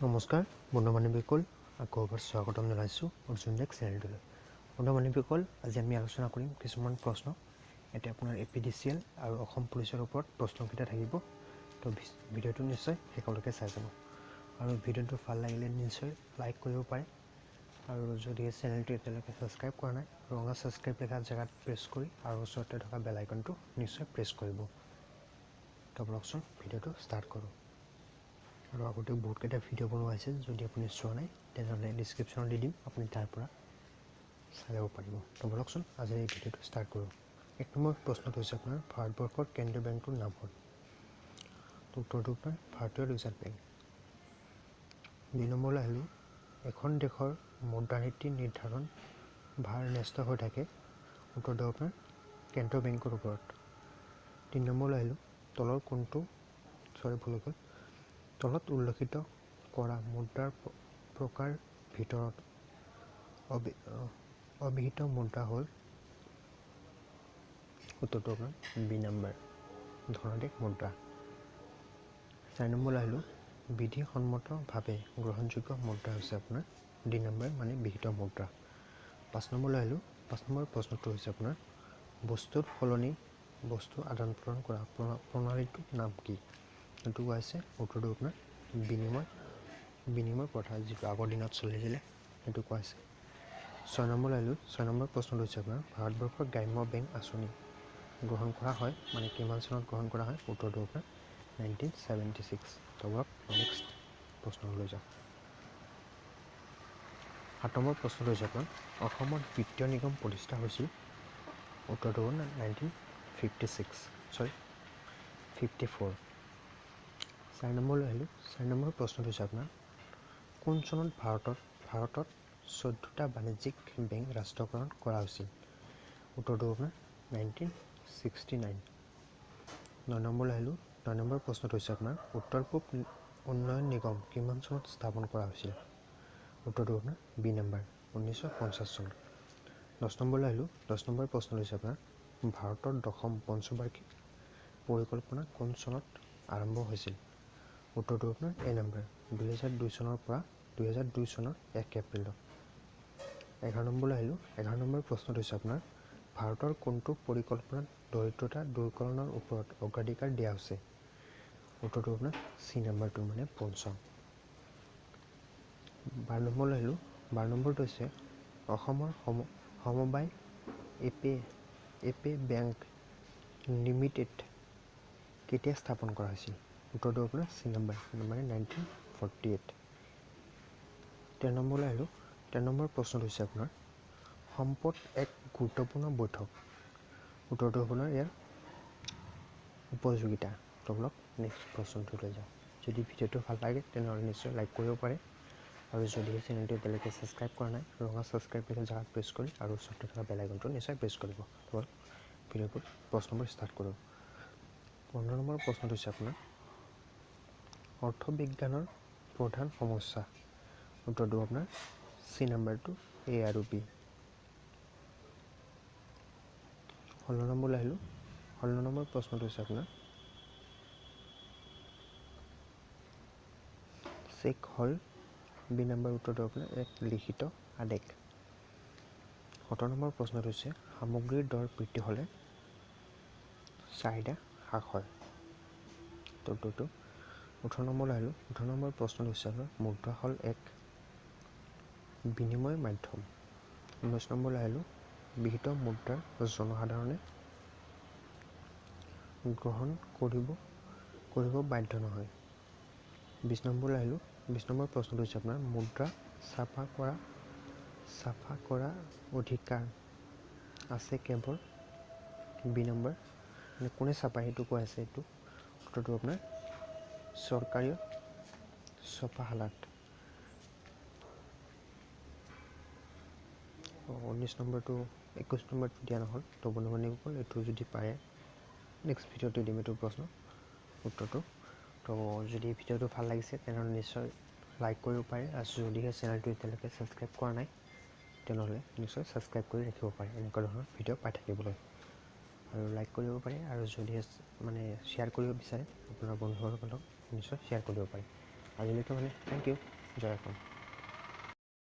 নমস্কাৰ বন্ধু বান্ধৱীসকল, আকৌ এবাৰ স্বাগতম জনাইছোঁ অৰ্জুন জেক চেনেলটোলৈ। বন্ধু বান্ধৱীসকল, আজি আমি আলোচনা কৰিম কিছুমান প্ৰশ্ন। এতিয়া আপোনাৰ A P D C L আৰু অসম পুলিচৰ ওপৰত প্ৰশ্নকেইটা থাকিব। তো ভিডিঅ'টো নিশ্চয় শেষলৈকে চাই যাব আৰু ভিডিঅ'টো ভাল লাগিলে নিশ্চয় লাইক কৰিব পাৰে। আৰু যদি চেনেলটো এতিয়ালৈকে ছাবস্ক্ৰাইব কৰা নাই, ৰঙা ছাবস্ক্ৰাইব লেখা জেগাত প্ৰেছ কৰি আৰু ওচৰতে থকা বেল আইকনটো নিশ্চয় প্ৰেছ কৰিব। তো বলকচোন ভিডিঅ'টো ষ্টাৰ্ট কৰোঁ। আৰু আগতে বহুতকেইটা ভিডিঅ' বনোৱা হৈছে, যদি আপুনি চোৱা নাই তেনেহ'লে ডিছক্ৰিপশ্যনত দি দিম, আপুনি তাৰ পৰা চাই ল'ব পাৰিব। তো বলকচোন আজি এই ভিডিঅ'টো ষ্টাৰ্ট কৰোঁ। এক নম্বৰ প্ৰশ্নটো হৈছে আপোনাৰ ভাৰতবৰ্ষৰ কেন্দ্ৰীয় বেংকটোৰ নাম হ'ল। তো উত্তৰটো আপোনাৰ ভাৰতীয় ৰিজাৰ্ভ বেংক। দুই নম্বৰলৈ আহিলোঁ, এখন দেশৰ মুদ্ৰানীতি নিৰ্ধাৰণ ভাৰ ন্যস্ত হৈ থাকে। উত্তৰটো আপোনাৰ কেন্দ্ৰীয় বেংকৰ ওপৰত। তিনি নম্বৰলৈ আহিলোঁ, তলৰ কোনটো চৰি ভুল হৈ গ'ল, তলত উল্লেখিত কৰা মুদ্ৰাৰ প্ৰকাৰ ভিতৰত অবিহিত মুদ্ৰা হ'ল। উত্তৰটো আপোনাৰ বি নাম্বাৰ, ধনাদেশ মুদ্ৰা। চাৰি নম্বৰলৈ আহিলোঁ, বিধিসন্মতভাৱে গ্ৰহণযোগ্য মুদ্ৰা হৈছে আপোনাৰ ডি নাম্বাৰ, মানে বিহিত মুদ্ৰা। পাঁচ নম্বৰলৈ আহিলোঁ, পাঁচ নম্বৰ প্ৰশ্নটো হৈছে আপোনাৰ বস্তুৰ সলনি বস্তু আদান প্ৰদান কৰা প্ৰণালীটোৰ নাম কি? এইটো কোৱা হৈছে। উত্তৰটো আপোনাৰ বিনিময় প্ৰথা, যিটো আগৰ দিনত চলিছিলে সেইটো কোৱা হৈছে। ছয় নম্বৰলৈ আহিলোঁ, ছয় নম্বৰ প্ৰশ্নটো হৈছে আপোনাৰ ভাৰতবৰ্ষৰ গ্ৰাম্য বেংক আঁচনি গ্ৰহণ কৰা হয়, মানে কিমান চনত গ্ৰহণ কৰা হয়? উত্তৰটো আপোনাৰ 1976। তো নেক্সট প্ৰশ্নলৈ যাওঁ। সাত নম্বৰ প্ৰশ্নটো হৈছে আপোনাৰ অসমত বিত্তীয় নিগম প্ৰতিষ্ঠা হৈছিল। উত্তৰটো হ'ল 1956, চৰি 54। চাৰি নম্বৰলৈ আহিলোঁ, চাৰি নম্বৰ প্ৰশ্নটো হৈছে আপোনাৰ কোন চনত ভাৰতত 14টা বাণিজ্যিক বেংক ৰাষ্ট্ৰীয়কৰণ কৰা হৈছিল? উত্তৰটো আপোনাৰ 1969। নয় নম্বৰলৈ আহিলোঁ, নয় নম্বৰ প্ৰশ্নটো হৈছে আপোনাৰ উত্তৰ পূব উন্নয়ন নিগম কিমান চনত স্থাপন কৰা হৈছিল? উত্তৰটো আপোনাৰ বি নাম্বাৰ, 1950 চনত। দহ নম্বৰলৈ আহিলোঁ, দহ নম্বৰ প্ৰশ্নটো হৈছে আপোনাৰ ভাৰতৰ দশম পঞ্চবাৰ্ষিক পৰিকল্পনা কোন চনত আৰম্ভ হৈছিল? উত্তৰটো আপোনাৰ এ নাম্বাৰ, 2002 চনৰ পৰা 2002 চনৰ 1 এপ্ৰিলত। 11 নম্বৰলৈ আহিলোঁ, 11 নম্বৰ প্ৰশ্নটো হৈছে আপোনাৰ ভাৰতৰ কোনটো পৰিকল্পনাত দৰিদ্ৰতা দূৰকৰণৰ ওপৰত অগ্ৰাধিকাৰ দিয়া হৈছে? উত্তৰটো আপোনাৰ চি নাম্বাৰটো, মানে পঞ্চম। 12 নম্বৰলৈ আহিলোঁ, 12 নম্বৰটো হৈছে অসমৰ সমবায় এ পে বেংক লিমিটেড কেতিয়া স্থাপন কৰা হৈছিল? উত্তৰটো আপোনাৰ চি নাম্বাৰ, মানে 1948। 13 নম্বৰলৈ আহিলোঁ, 13 নম্বৰ প্ৰশ্নটো হৈছে আপোনাৰ সম্পদ এক গুৰুত্বপূৰ্ণ বৈঠক। উত্তৰটো আপোনাৰ ইয়াৰ উপযোগিতা। তো বলক নেক্সট প্ৰশ্নটোলৈ যাওঁ। যদি ভিডিঅ'টো ভাল লাগে তেনেহ'লে নিশ্চয় লাইক কৰিব পাৰে। আৰু যদি চেনেলটো এতিয়ালৈকে ছাবস্ক্ৰাইব কৰা নাই, ৰঙা ছাবস্ক্ৰাইব লেখা জেগাত প্ৰেছ কৰি আৰু ওচৰতে থকা বেল আইকনটো নিশ্চয় প্ৰেছ কৰিব। তো ভিডিঅ'বোৰ প্ৰশ্নবোৰ ষ্টাৰ্ট কৰোঁ। 15 নম্বৰ প্ৰশ্নটো হৈছে আপোনাৰ অৰ্থবিজ্ঞানৰ প্ৰধান সমস্যা। উত্তৰটো আপোনাৰ চি নাম্বাৰটো, এ আৰু বি। 16 নম্বৰলৈ আহিলোঁ, 16 নম্বৰ প্ৰশ্নটো হৈছে আপোনাৰ চেক হ'ল বি নাম্বাৰ, উত্তৰটো আপোনাৰ এক লিখিত আদেশ। 17 নম্বৰ প্ৰশ্নটো হৈছে সামগ্ৰীৰ দৰ বৃদ্ধি হ'লে চাহিদা হ্ৰাস হয়। উত্তৰটো 18 নম্বৰলৈ আহিলোঁ, 18 নম্বৰ প্ৰশ্নটো হৈছে আপোনাৰ মুদ্ৰা হ'ল এক বিনিময় মাধ্যম। 19 নম্বৰলৈ আহিলোঁ, বিহিত মুদ্ৰাৰ জনসাধাৰণে গ্ৰহণ কৰিব বাধ্য নহয়। 20 নম্বৰলৈ আহিলোঁ, 20 নম্বৰ প্ৰশ্নটো হৈছে আপোনাৰ মুদ্ৰা ছাপা কৰা অধিকাৰ আছে কেৱল বি নম্বৰ, মানে কোনে ছাপায় সেইটো কোৱা আছে। এইটো উত্তৰটো আপোনাৰ চৰকাৰী ছপাশালাত। 19 নম্বৰটো, 21 নম্বৰটো দিয়া নহ'ল। তো বন্ধু বান্ধৱীসকল, এইটো যদি পাৰে নেক্সট ভিডিঅ'টো দিম এইটো প্ৰশ্ন উত্তৰটো। তো যদি ভিডিঅ'টো ভাল লাগিছে তেনেহ'লে নিশ্চয় লাইক কৰিব পাৰে। আৰু যদিহে চেনেলটো এতিয়ালৈকে ছাবস্ক্ৰাইব কৰা নাই তেনেহ'লে নিশ্চয় ছাবস্ক্ৰাইব কৰি ৰাখিব পাৰে এনেকুৱা ধৰণৰ ভিডিঅ' পাই থাকিবলৈ। আৰু লাইক কৰিব পাৰে আৰু যদিহে মানে শ্বেয়াৰ কৰিব বিচাৰে আপোনাৰ বন্ধুবৰ্গৰ লগত নিশ্চয় শ্বেয়াৰ কৰিব পাৰে। আজিলৈকে মানে thank U, Jay Assam.